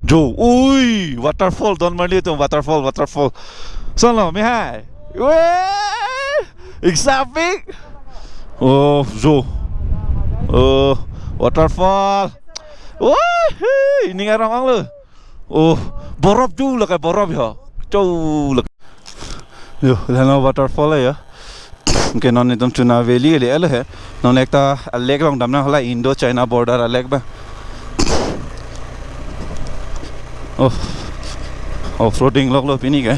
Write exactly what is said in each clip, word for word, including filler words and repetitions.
Jo, ui, waterfall, don marli atum, waterfall, waterfall. Solo, mehai. Weh, iksapik. Oh, jo. Oh, waterfall. Wah, hei, ining arong ang lo. Oh, borop ju lake borop ya. Jo lake. Jo, lano waterfall ya. Ke non itum Chuna Valley le alo he. Non ekta a lake along damnang hala Indo China border a lake ba. Oh. Off-roading lok lo pini ke.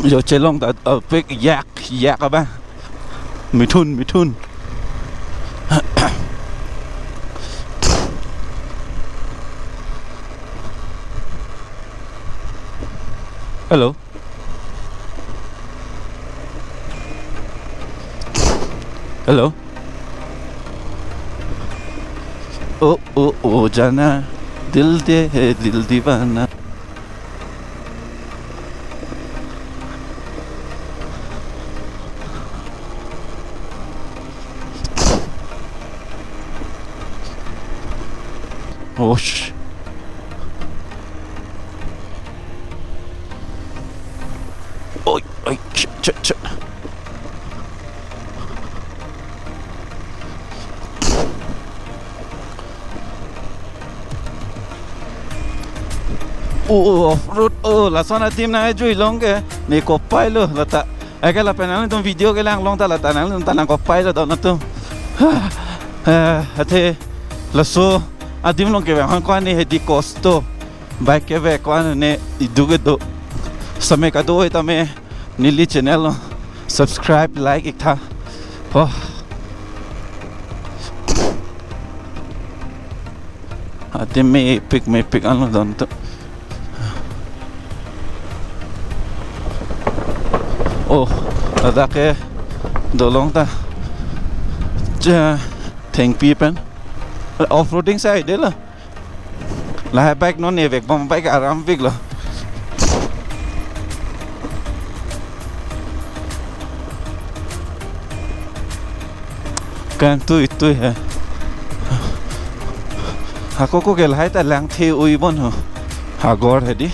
Jo chelong ta, uh, pik yak yak ba. Mithun, mithun. Hello. Hello. Oh, oh, oh, jana. Dil de hai, dil diwana. Oh, sh-, oi, oi, ch-, ch-, ch-. Oh, oh, off-road, oh, lason adim nangkejui long ke, ne kopai lo, lata. Ake lapen nangtum video kelang long ta lata nangtum ta nangkopai lo don atum. Ha, eh, athe laso adim along kevang ko-an ne hedi kosto. Bike kevek ko-an ne iduk kedo. Same kado tame neli channel lo subscribe, like ik tha. Oh. Adim mepik mepik anlo don atum. Oh, ladak ke dolong ta. Ja, thengpi pen. Off-roading side lo. Lahai bike non evek bom, bike aram pik lo. Kangtui tui he. Hako ko ke lahai ta langthe ui bon ho. Hagor hedi.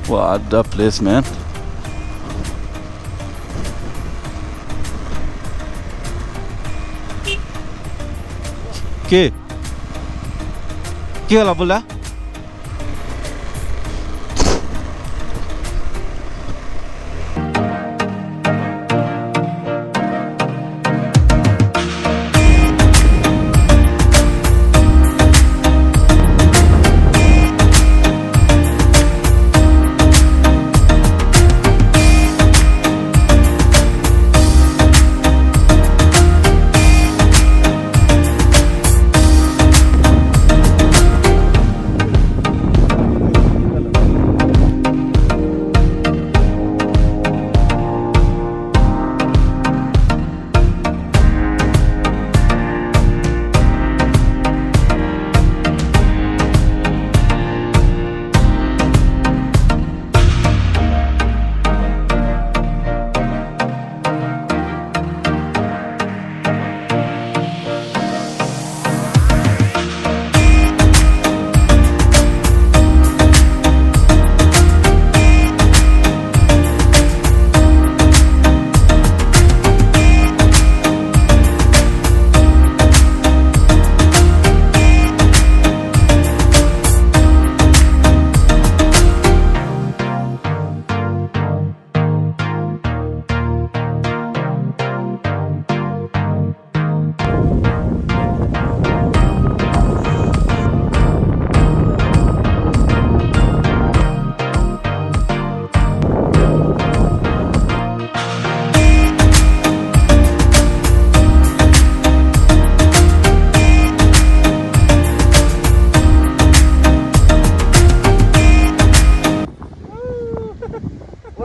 What the place, man? Ke? Ke hala bola?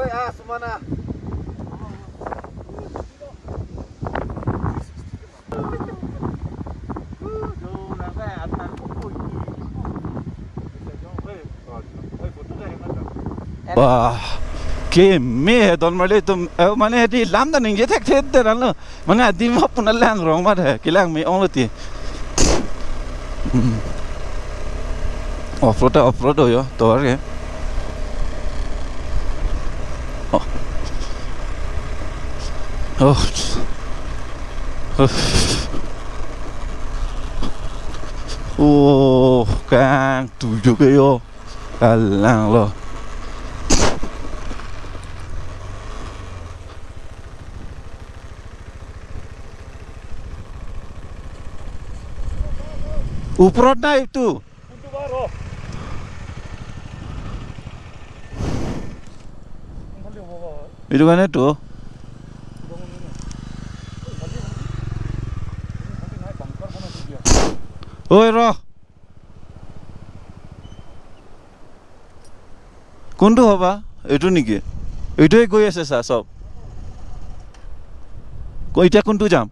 Ya, semana. Wah, keme he don marli atum, eh, mane hedi lam ta ningje thekthe det anlo. Mane adim apuna lang rong mat he, kelang me-ong lo ti. Hmm. Off-road, off-road ho yo, tovar ke. Oh. Oh. Oh. Oh, kangtuijo ke yo. Kalang lo. Oporot na itu. Itu kan itu. Oi, roh. কোনটো হবা? এইটো নেকি? এইটোৱে গৈ আছে চা, চব। ক-, এতিয়া কোনটো যাম?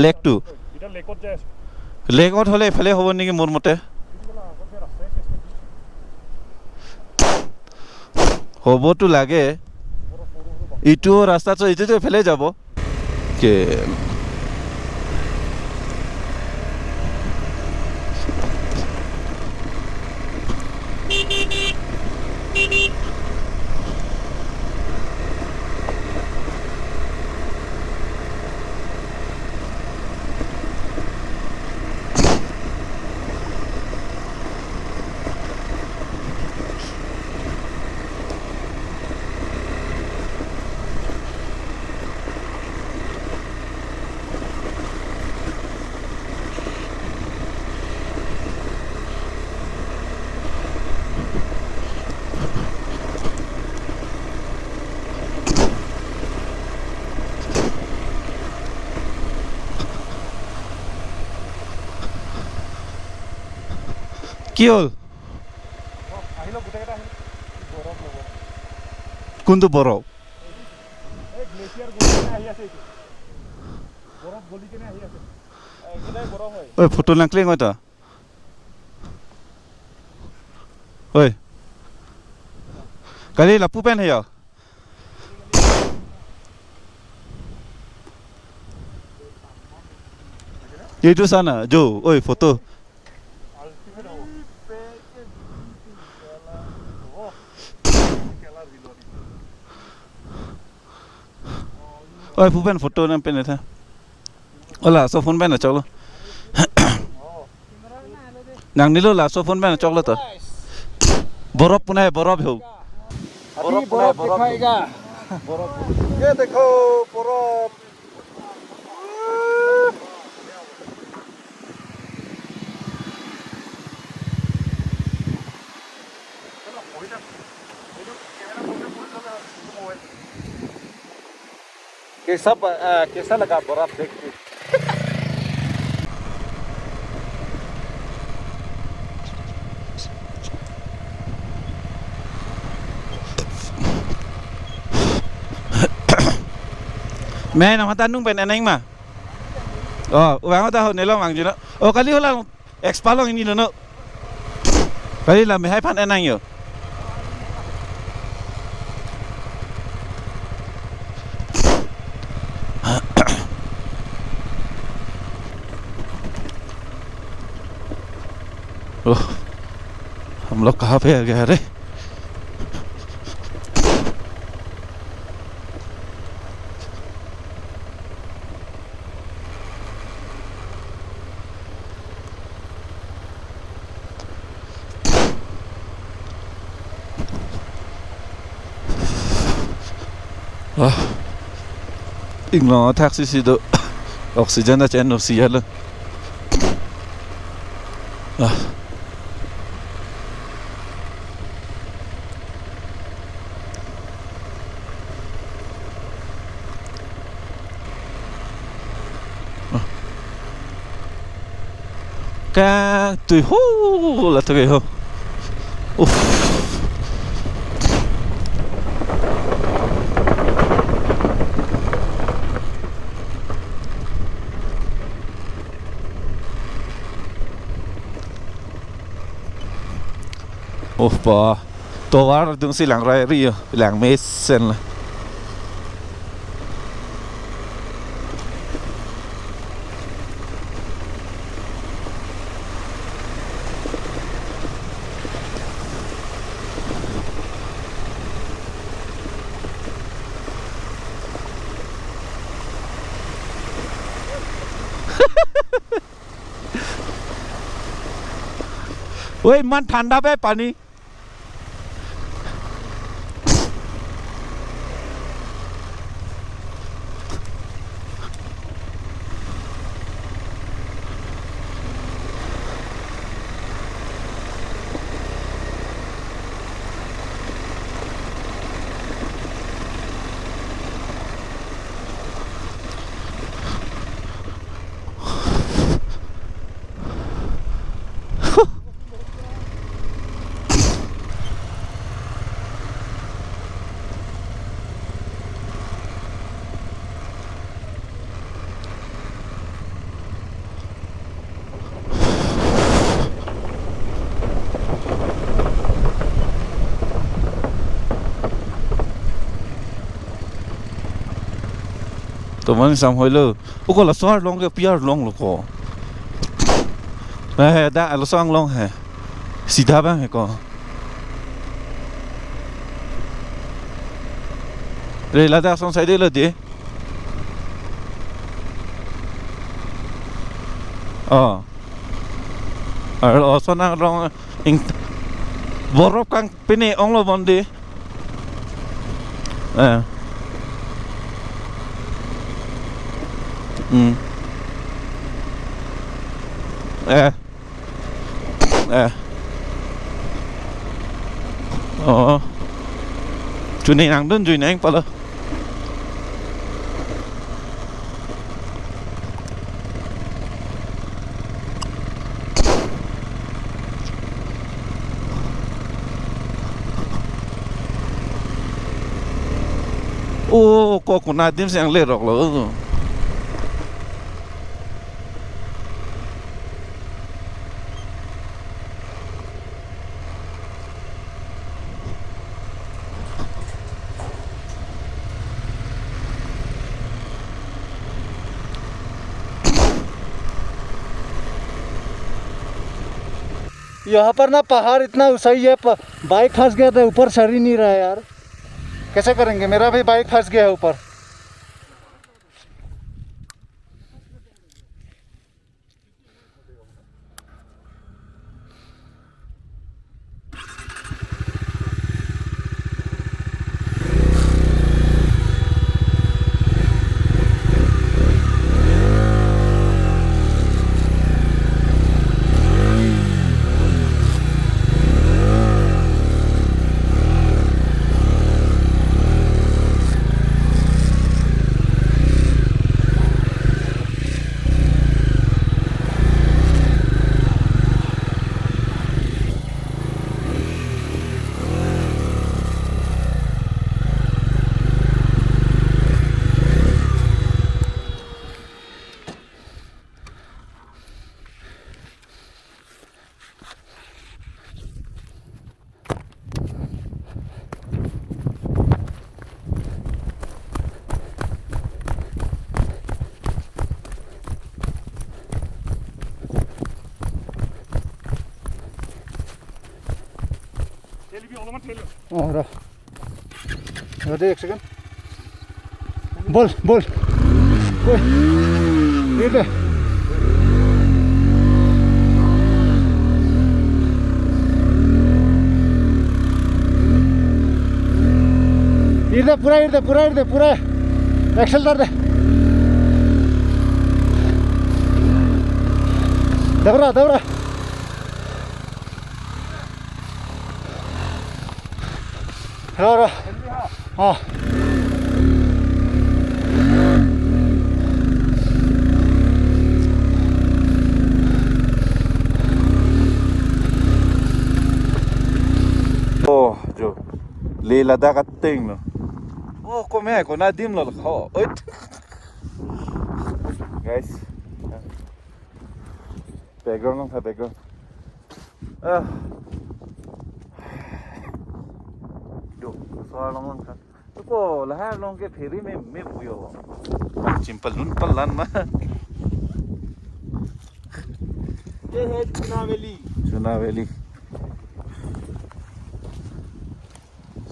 লেকটো? এতিয়া লেকত যাই আছো। লেকত হ'লে এইফালে হ'ব নেকি মোৰ মতে? হ'বতো লাগে। ইটো ৰাস্তাটো, এইটোতো এইফালে যাব। Ke. কি হ'ল? আহিলো, গোটেইকেইটা আহিলো। বৰফ ল'ব। কোনটো বৰফ? এই গ্লেচিয়াৰ গলি কেনে আহি আছে এইটো। বৰফ গলি কেনে আহি আছে। এই, এইকেইটাই বৰফ হয়। Oi, photo nangkleng oi ta. Oi. Kali lapu pen he ya. Ye tu sana, jo, oi, photo. Oi, phu pen photo nang pen tha. Ola, so phone pen choklo. Nangnilo la, so phone pen choklo to. Borop punai, borop ho. अभी बर्फ दिखाएगा। ये देखो, बर्फ। कैसा ब-, अ, कैसा लगा बर्फ देख के? Mei, nang mata nung pen eneng ma? Oh, vang ta ho, nelong vangji no. Oh, kali hola Expa along ini lo no. Kali la mehai aphan enang yo. Oh, हम लोग कहाँ पे आ गया रे? Ah. Inglong athak sisi do. Oxygen ta chen no si ya lo. Ah. Kangtui ho, la tu ke ho. Uff. Oh pa, tovar dungsi lang rai ri yo, lang mesen la. Oi, man thanda bai pani. Toman sam hoilo. Oko laso arlong ke pi arlong lo ko. Eh, dak laso anglong he. Sida abang he ko. Re, ladak asong side lo de. Oh. Ar lason anglong ing borop kang pine onglo bon de. Eh. Hmm. Eh. Eh. Oh. Chuni nang dun jui nang pala. Oh, kok kuna adim si ang lerok lo. यहाँ पर ना पहाड़ इतना ऊंचाई है, प-, बाइक फंस गया था, ऊपर चढ़ ही नहीं रहा है यार। कैसे करेंगे? मेरा भी बाइक फंस गया है ऊपर। Oh, ro. Ro de, ek second. Bol, bol. Oi. Ide. Ide, pura ide, pura ide, pura. Accelerator de. Dabra, dabra. Ro, ro. Oh. Oh, jo. Leh Ladakh ateng lo. Oh, kome ko adim lo ho. Oi. Guys. Background lo, background. Ah. Yo, so along lang kan. Ko lahai along ke ferry me me buyo. Chimpal nun palan ma. ये है चुना valley. Chuna Valley.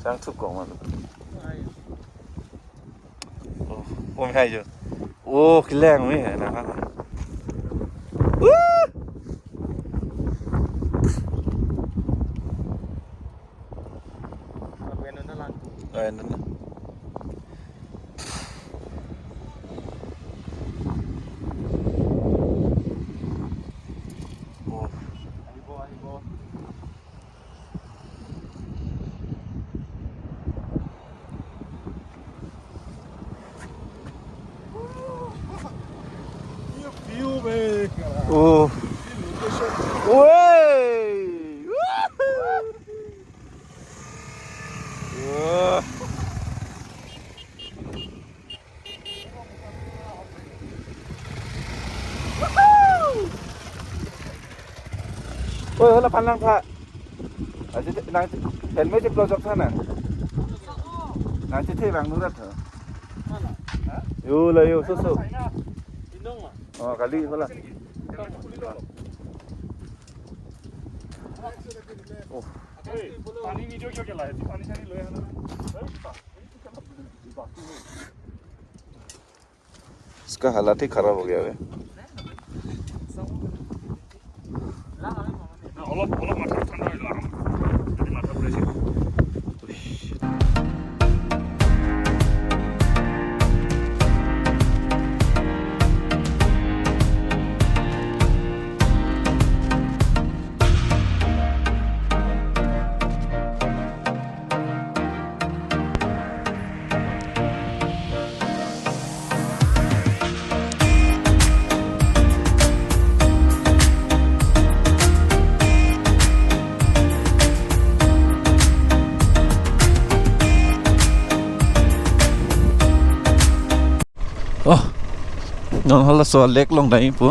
Sang thuk kong man. Oh, oh, hai jo. Oh, kelang me na. Woo! Apa yang nonton lagu? Oh, yang nonton. Oh. Ayo, bo, ayo, bo. View, man. Oh. Wey. Wah. Oi, hala phan lang tha. Aji nang helmet je plojok tha na. Nang chethe bang nurat tha. Yo la yo, so so. Oh, kali hala. Oh. पानी वीडियो क्यों चला है? पानी शानी लो है ना। इसका हालत ही खराब हो गया है। অলপ, অলপ মাথা ঠাণ্ডা হৈ লোৱা, যদি মাথা ঘূৰাইছে। Oh, non halaso a-lake along dai po.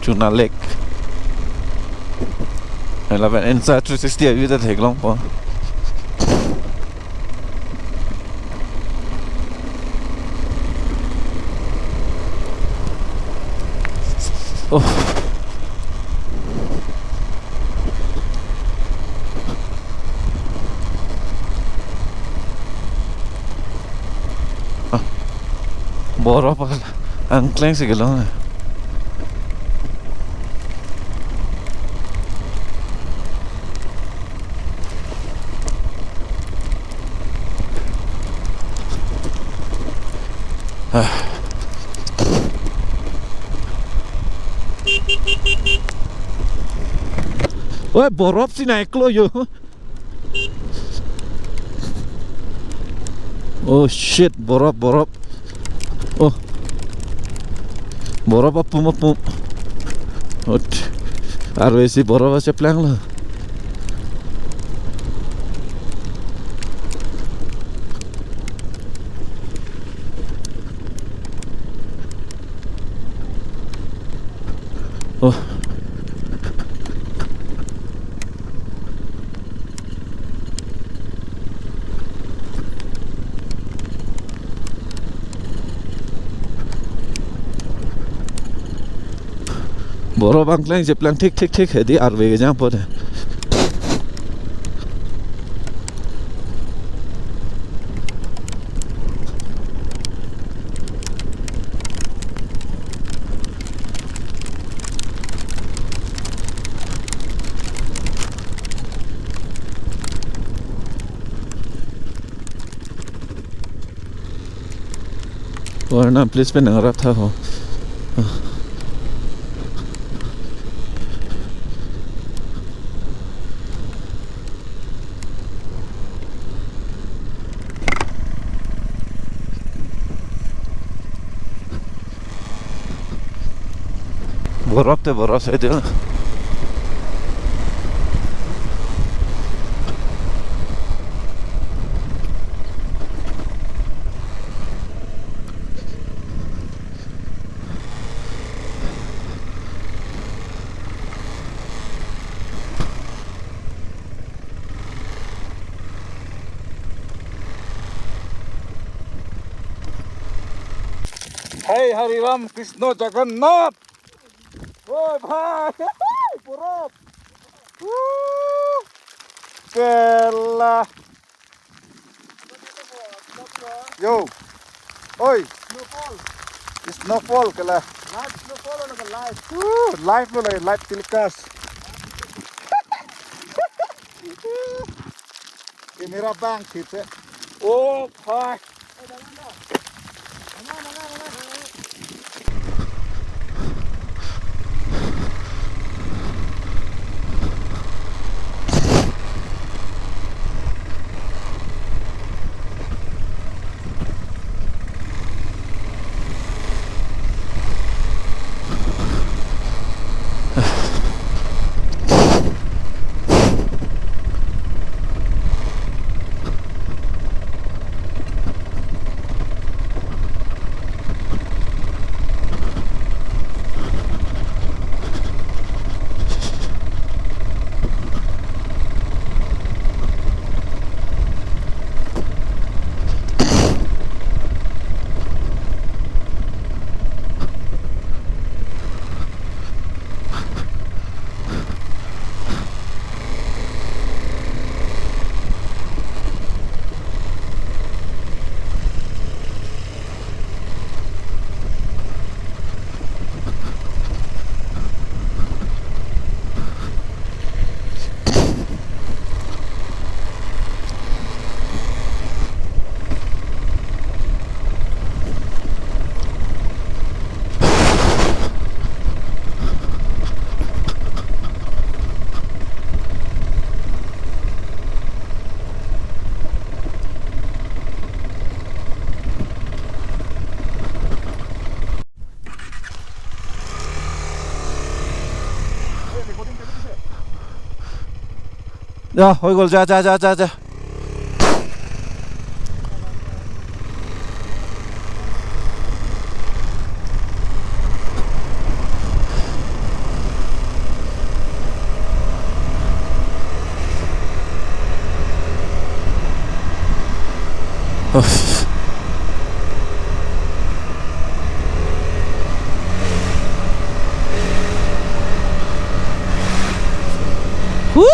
Chuna Lake. Lapen Insta three sixty a-view ta theklongpo. Oh. Ah, borop angkleng si kelong. Ah. Oi, borop si nai klo yo. Oh shit, borop, borop. Oh. Borop apum apum. Ot. Arve si borop acheplang lo. Oh. Borop angkleng cheplang thik thik thik hedi arve kejang po de. Warna please pen nangrap tha ho. Borop te borop sai de. Hey, Hari Ram Krishna Jagannath. Oi, bhai. Purap. Woo. Kela. Yo. Oi. Snowfall. Snowfall kela. Live snowfall lo ke live. Woo, live lo, live telecast. Camera bang thip se. Oh, bhai. Ya, hoi gol, ja, ja, ja, ja, ja. Uff. Woo!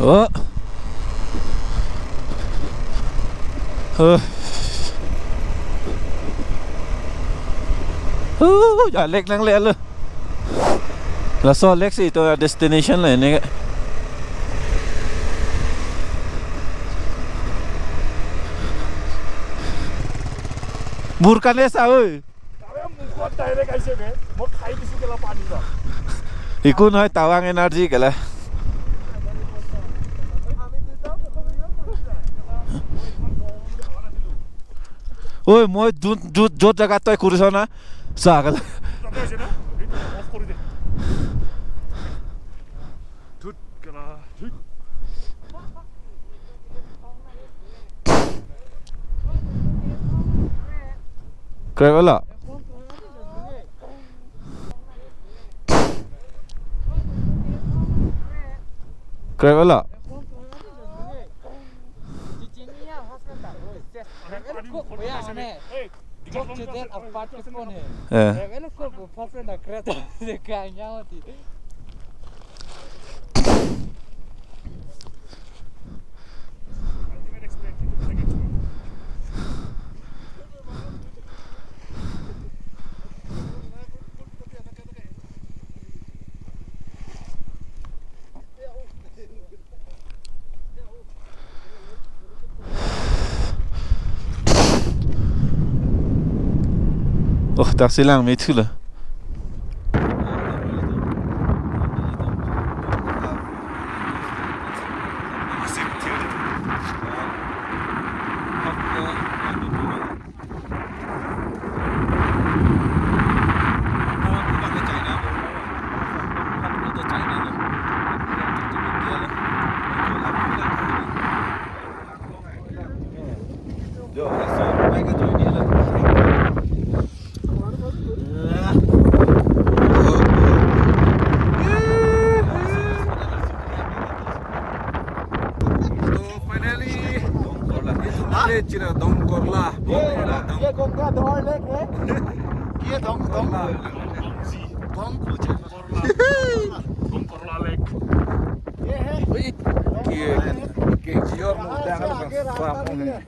Oh. Oh. Oh, ya lek nanglelo. Laso lek si to destination lo ini ke. Burkan esa, oi. Ekun hoi Tawang Energy kela. Oi, moi jut, jut, jut jagat toi kurison na. Sa kela. Krep ala. Krep ala. Eh. Taksi lang me thulo. So finally, ये तो मिले चिरा दम करला, दम करला, दम। ये कौन का दौड़ लेके? ये दम, दम। दम पूछे। ये है। ये, ये, ये और मुद्दा है ना, साफ है।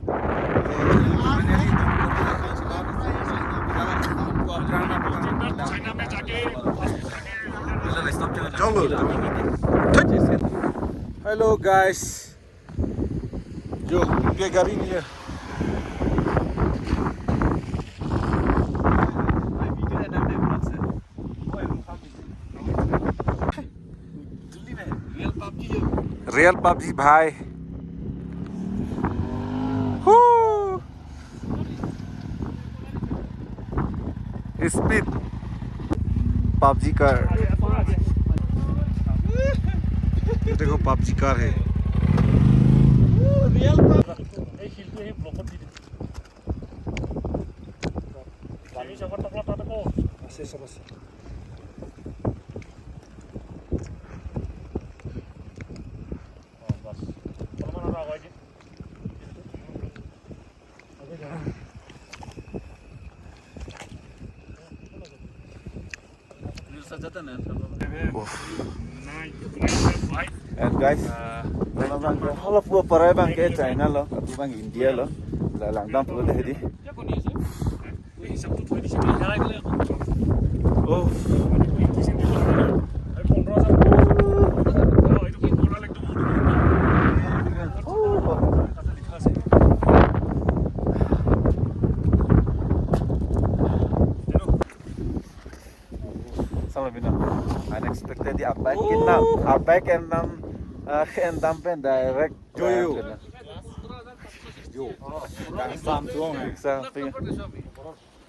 Hello guys, jo, ये गाड़ी नहीं है। Real PUBG भाई। Woo! Speed। PUBG car। ये देखो, PUBG car है। And guys, hala pu parai abang ke China lo, hala pu abang India lo. La langdam pulo dei hedi. Oh. Salam bina. Unexpected di abai kinam, abai kinam, eh, endam pen direct. Jo, jo. Jo. Kangsam suang, eh. Kangsam,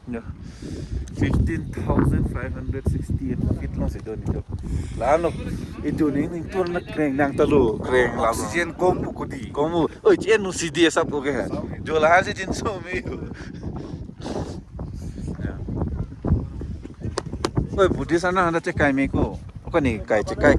ya. Fifteen thousand five hundred sixty-eight feet alongsi do neli jo. La-an lo, itum ning ning tur na kreng nang talo, kreng la. Oxygen kom pu kodi. Kom pu. Oi, chen nu C D asap ko ke. Jo la-ansi jinso me. Ya. Oi, Buddhist anak anda chekai me ko. Oka ni kai chekai.